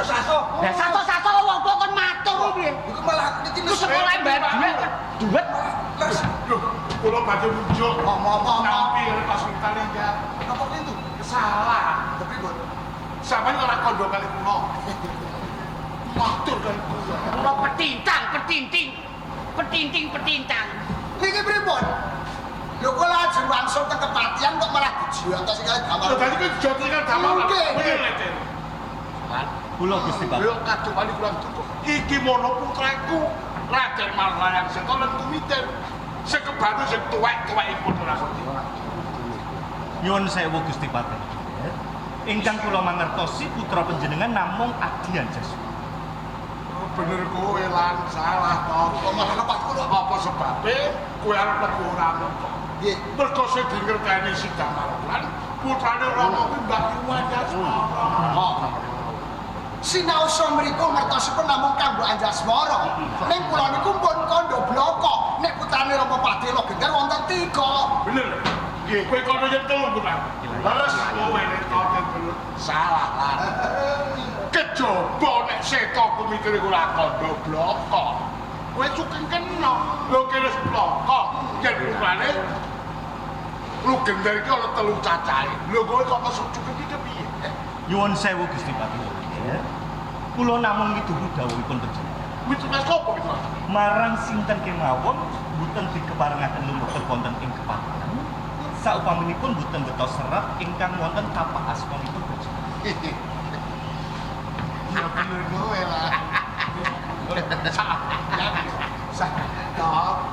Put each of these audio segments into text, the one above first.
Saso-saso. Lah saso-saso wong tuwa kon matur piye? Iku malah niki Ku sekolah bayar duit, duit. Terus Lho, kula badhe mujuk. Ngomong-ngomong. Nampi pas ya. Napa itu? Salah. Tapi Bun, Sampeyan ora kandha kali kula. Matur kali kula. Kula petintang, petinting. Petinting, petintang. Niki pripun? Lho kok lajeng wangsul teng kepatihan kok malah dijotos kali damar. Lho dadi kowe dijotos kali damar. Nggih. Kula Gusti Patih. Lho kadung wali kula cukup. Iki mono putraku Raden Marlayang Seta lan Kumiten. Sing kebantu sing tuwek-tuwekipun ora ngerti. Nyuwun sewu Gusti Patih. Ingkang kula mangertosi putra panjenengan namung Adi Anjasmara. Oh, bener kowe lan salah to. Kok malah lepat kula? Apa sebabe kowe arep mlebu ora mlebu? Nggih. Mergo sing dingerteni si Damarwulan putrane Rama kuwi Mbah Yu Anjasmara. Oh. Sinaosa mriku ngertosipun namung kanggo Anjasmara. Ning kula niku pun kandha bloko nek putrane Rama Patih Logender wonten tiga. Bener. Nggih, kowe kono yen telu putra. Leres kowe nek kono bener. Salah lan. Kejaba nek seta kumikir iku ora kandha bloko. Kowe cukeng kena. Lho kene wis bloko. Yen putrane Logender iki ana telu cacahe. Lho kowe kok mesuk cukeng iki kepiye? Nyuwun sewu Gusti Patih. Kula namung miturut dawuhipun panjenengan. Mitunas apa mitunas? Marang sinten kemawon boten dikeparengaken lumebu wonten ing kepatihan. Saupaminipun boten beto serat ingkang wonten tapak asmanipun panjenengan. Ya bener kowe lah. Salah.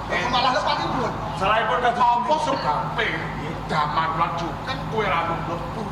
Kok malah lepatipun? Salahipun kados Apa sebabe Damar lan Cukeng kowe ra mlebu?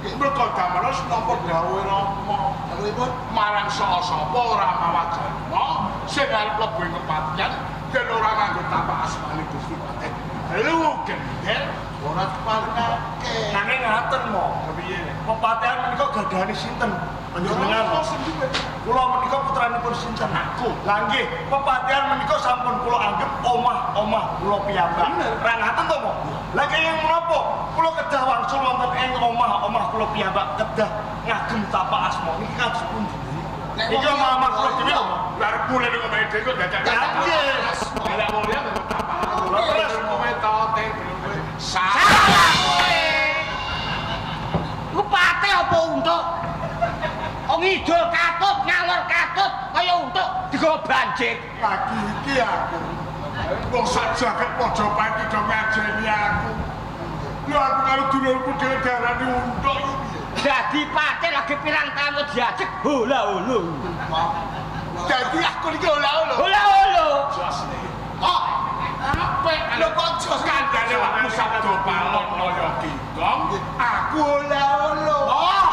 Mergo Damar wis nampa dawuhe Rama. Dawuhipun Marang sapa-sapa ora mawa jalma sing arep mlebu ing kepatihan yen ora nganggo tapak asmane Gusti Patih. Lu gendel ora diparengake. Nanging ngaten mo. Kepiye? Pepatihan menika gadhahane sinten? Panjenengan. Rama sing duwe. Kula menika putranipun sinten? Aku. Lah nggih, pepatihan menika sampun kula anggep omah-omah kula piyambak. Bener. Ra ngaten to, Mo? Lah kenging menapa? Kula kedah wangsul wonten ing omah-omah kula piyambak kedah ngagem tapak asma. Niki kados pundi? Nek Iki wong omah-omah kula dhewe lho, Mo. Lah arep mulih ning omahe dhewe kok dadak. Lah nggih. Lah wong liya nganggo tapak. Lah terus kowe to teng kowe. Salah. Salah kowe. Iku pate apa untuk? Wong ngidul katut, ngalor katut, kaya untuk digawa banjir. Lagi iki aku. Wong sak jagat Mojopahit iki do ngajeni aku. Lho aku karo dulurku dhewe diarani untuk iki piye? Dadi pate lagi pirang taun diajek hola holo. Dadi aku iki ola-ola. Hola holo. Jos nih. Oh, Apik. lho kok jos Kandhane wakmu sabda palon kaya kinggong, aku ola-ola. Oh.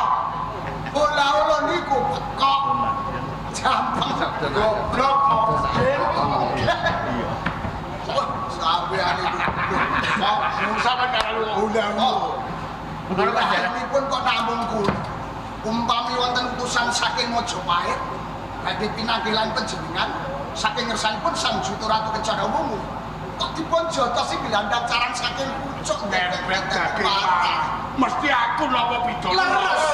Ola-ola niku pekok. Jampang goblok mo. Wah, sampean iku. Lho, Sampeyan karo kok Pun kok namung kula. Umpami wonten utusan saking Majapahit badhe pinanggilan panjenengan saking ngersanipun Sang Juto Ratu Kencana Wungu. Kok dipun jotosi bilandang carang saking pucuk Bebek daging parah. Mesti aku napa pidana. Leres.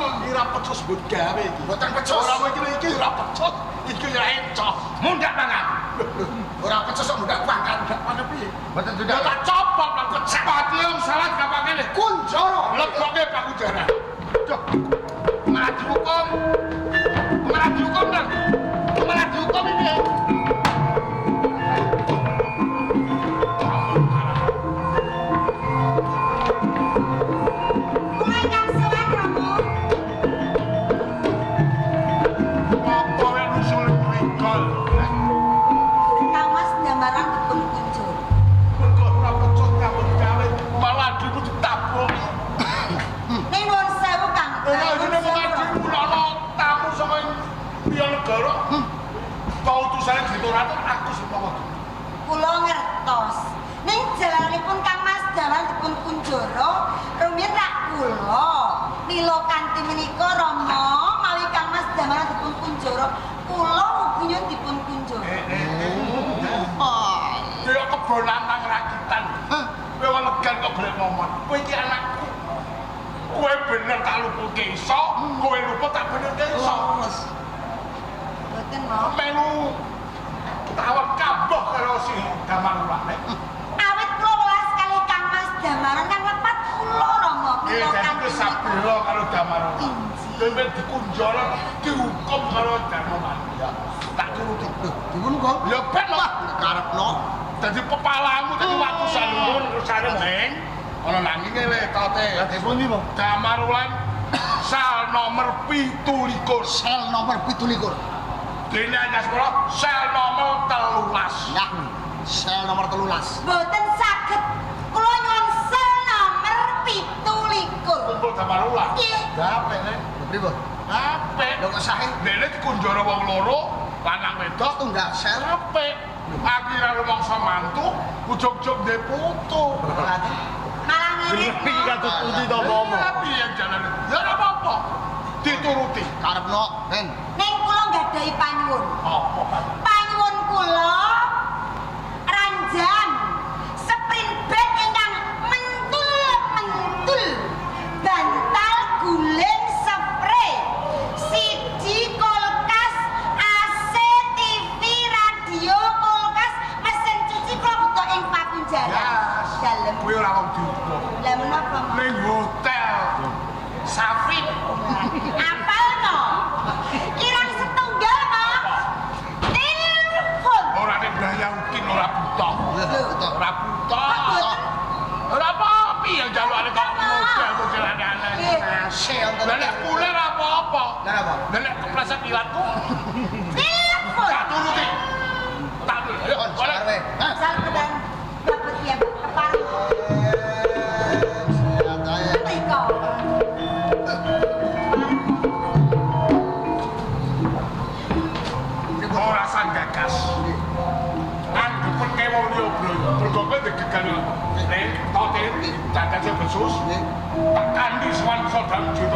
Ora pecus mbok gawe iki. Mboten pecus. Ora iki iki ora pecus, iki ora encok. Mundak banget. Ora pecus kok mundak pangkat. Mana piye? Mboten Ya tak copot lan kepati wong salah gapake. Kunjara. Leboke pakujaran. Duh. Malah dihukum. Malah dihukum, Bang. Malah dihukum ini. Kula ingkang sowan Rama. Apa wae nusul mrikol? Kang Mas Damaran dipun kunjung. Mergo ora pecus nyambut gawe, malah adikmu ditabuki. Ning nuwun sewu Kang. Ora Nuwun jenenge sewu, Rama. adikmu ana tamu saka liya negara. Kau utusane Dritoratur aku sing mawa. Kula ngertos. Ning jalanipun Kang Mas Damaran dipun kunjara, rumiyin rak kula. Lila kanthi menika Rama, mawi Kang Mas Damaran dipun kunjara, kula ugi nyuwun dipun kunjara. Kaya kebon nantang rakitan. Kowe wong elegan kok golek momon. Kowe iki anakku. Kowe bener tak lupuke iso, kowe lupa tak benerke iso. Mo? Melu tawon kambuh karo si Damar Wulan. Awit kula welas kali Kang Mas Damaran kang lepat kula Rama. Nggih, Mila dadi kanthi wis sabela karo Damar Wulan. Injih. Dhewe dikunjara dihukum karo Darma Mandya. Tak turuti. Lho, dipun kok. Ya ben lho. Karepno. Dadi pepalamu dadi watusan nuwun urusane Neng. Ana nanginge le tote. Lah pundi, Mo? Damar Wulan sel nomor 27. Sel nomor 27. Dene Anyaskara sel nomor 13. Nah, sel nomor 13. Mboten saged. Kula nyuwun sel nomor 27. Kumpul Damar Wulan. Nggih. Apik, Le. Lho pripun? Apik. Lho kok sae? Dene dikunjara wong loro, lanang wedok Tunggal sel. apik. Akhire rumangsa mantu, ujug-ujug ndek putu. Malah ngirit. Iki Mo. kados pundi to, Mo? Piye jalane? Ya ora apa-apa. Dituruti. Karepno, Ben. Ning kula nggadahi panyuwun. Apa, Pak? Panyuwun kula ranjang sprint bed ingkang mentul-mentul, bantal guling spray, siji kulkas, AC, TV, radio, kulkas, mesin cuci kula butuh ing pakunjaran. Yes. Dalem. Kuwi ora wong dihukum. Lah menapa? Mo? Ning hotel Safin. Apal no? Kirang setunggal mo. Telepon. Ora nek Brayaukin ora buta. Lho, Ora buta. Mboten. Ora apa-apa ya jalukane kok model-model aneh-aneh. Nggih. AC wonten. Lah nek kulir apa-apa. Lah apa? Lah nek kepleset ilatku Telepon. tak turuti. Tak turuti. Ayo, Kon boleh. sakarwe. Hah? Sal pedang mlebet ya kepareng Sehat ae. mriko. Ora sanggagas. Anggepen kaya wong liya bro. Mergo kowe degegan lho. Nek tote dandan sing besus. Nggih. Tak kandi sowan sodang juru.